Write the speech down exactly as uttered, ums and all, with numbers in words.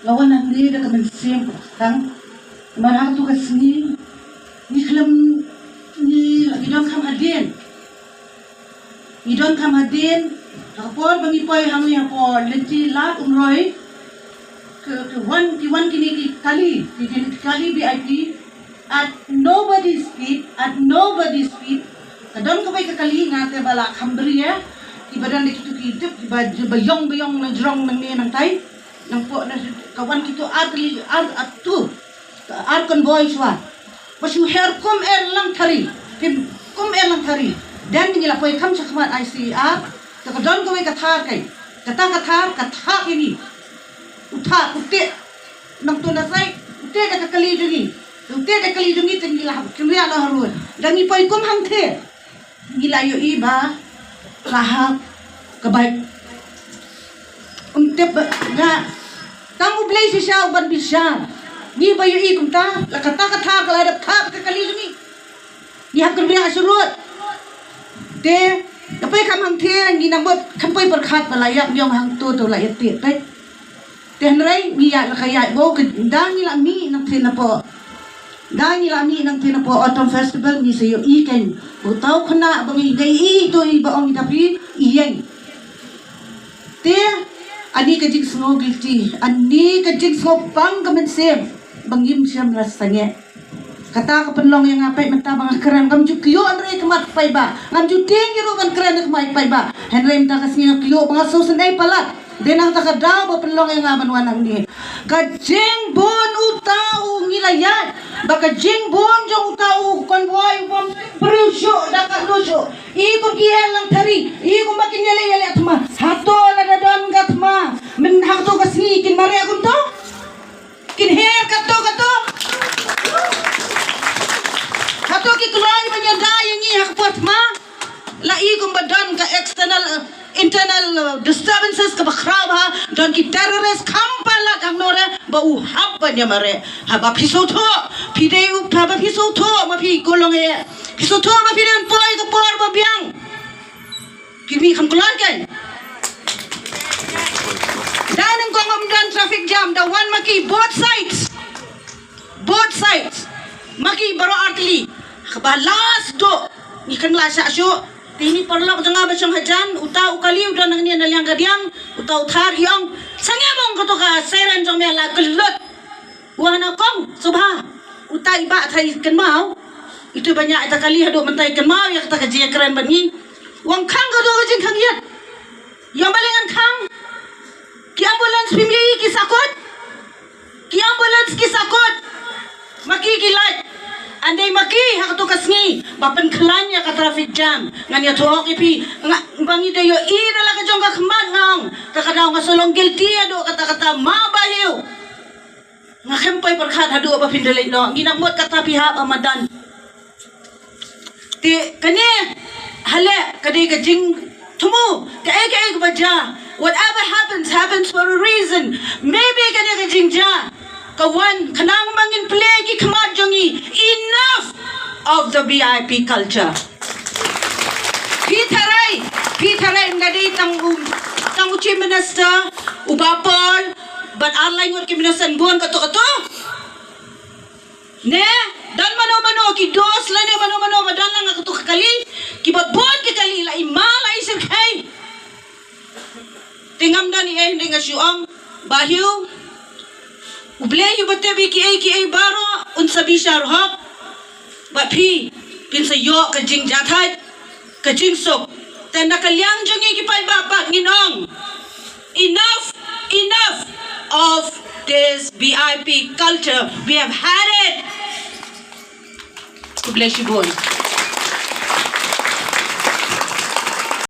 Nga wan hangne da ka mynsiem kaba kyrpang. Namar ha katu ka sngi ngi khlem, ngi, ngi donkam hadien. Ngi donkam hadien. Ha ka por ba ngi poi hangne hapoh lynti Lad Umroi, ki, ki wan, ki wan kine ki kali, ki, ki kali V I P. At nobody's feet, at nobody's feet. Ka don kawei ka kali, nga te ba la kham bria, kiba don da kitu ki tip, kiba, ba ïong, ba ïong na jrong nangne nangtai. Nangpoh na ka wan kitu ar kali, ar, ar tu, ar convoy shuwa. Ba shu her kum er lang thari, kum er lang thari. Dan ngi la poi kham shakhmat I C R, te ka don kawei ka thar kai. Kata ka thar, ka thar ini. U thar, u teh. Nangtu na sai, u teh da ka kali jong ngi. U teh da ka kali jong ngi te ngi la hap kynriah noh harud. Da ngi poi kum hangtei. Ngi la ïohi ba la hap ka bike. Um tip ba nga tang U Blei shisha u ban bishar. Ngi ba ïohi kumta, la kata ka thar ka la dep thar ka kali jong ngi. Ngi hap kynriah sharud. Te da poi kham hangtei ngi nang bot kham poi pyrkhat ba la ïap ñiong hangtu tu la ïa teh peit. Te hynrei ngi ïa la ka ïa go ka da ngi la mih nangtei napoh. Da ngi la mih nangtei napoh Autumn Festival ngi sa ïohi kein. Uta u khynnah ba ngi dei i tu i ba ong i da phi i ïeng. Te ani ka jingsngew guilty, ani ka jingsngew pang ka mynsiem ba ngim shym la sangeh. Kata ka pynlong ïa nga peit mynta ba nga kren, ngam ju kyiuh hynrei khmat paidbah. Ngam ju tieng ïa ruh ban kren khmat paidbah. Hynrei mynta ka sngi nga kyiuh ba nga sngewsynei palat. Dei na kata ka daw ba pynlong ïa nga ban wan hangne. Ka jingbun uta u ngi la ïaid. Ba ka jingbun jong uta u convoy u bym briew shuh da ka lu shuh. I kum ki ïa lang thari. I kum ba kin ïaleh ïaleh thma. Hato lada don ka thma. Myn hato ka sngi kin mareh kumto. Kin her kato kato. Hato ki kloi ban ïada ïa ngi ha ka por thma. La i kumba don ka external, uh, internal, uh, disturbances kaba khraw bha, don ki terrorist kham palat hangne ba u hap ban ïa mareh. Haba phi sngewthuh, phi dei u, haba phi sngewthuh ma phi ko long eh. Phi sngewthuh ma phi dei ban poi ka por ba biang. Ki mih kham kloi kein. Da nyngkong ym don traffic jam, da wan ma ki both sides. Both sides. Ma ki baroh artylli. Kaba last duh. Ngi kynlah shah shuh. Te ini paralok jong nga ba shong hajan. Uta u kali u don nangne na liang ka diang. Uta u thar i ong. Sangeh mong kato ka siren jong me la kyllut. Wa na kong, sngewbha. Uta i bah thai kynmaw. Itu ba ñiah ita kali haduh mynta i kynmaw ïa kata ka jingkren bad ngi. Wa khang kato ka jingkhang ïit. Ïa balei ngan khang. Ki ambulance phim ïohi ki sakut. Ki ambulance ki sakut. Ma ki ki lait. Ym dei ma ki ha kato ka sngi ba pynkhlaiñ ïa ka traffic jam. Ngan ïathuh ïa phi. Nga ba ngi da ïohi da la ka jong ka khmat nga ong. Te ka daw nga shu long guilty haduh katta katta ma ba hiew. Nga khlem poi pyrkhat haduh ba phin da leit noh. Ngi nang mut kata phi hap ha madan. Te kane hale ka dei ka jingthmu kaei kaei kaba jia. Whatever happens, happens for a reason. Maybe kane ka jingjia ka wan khnang ba ngin plie ki khmat jong ngi. Enough of the V I P culture. Phi tharai, phi tharai ym da dei tang u, tang u Chief Minister, u Bah Paul, bad ar lai ngut ki minister bun kato kato. Ne, don mano mano ki dos lane mano mano ba don lang ha kato ka kali, kiba bun ki kali la i ma la i shyrkhei. Te ngam don ei ei hynrei nga shu ong, Bah Hugh, U Blei u ba tip ïa kiei kiei baroh un sa bishar hok. Bad phi, phin sa ïoh ka jingjahthait, ka jingsuk. Te na ka liang jong ngi ki paidbah pat ngin ong, enough, enough of this V I P culture. We have had it. Khublei shibun.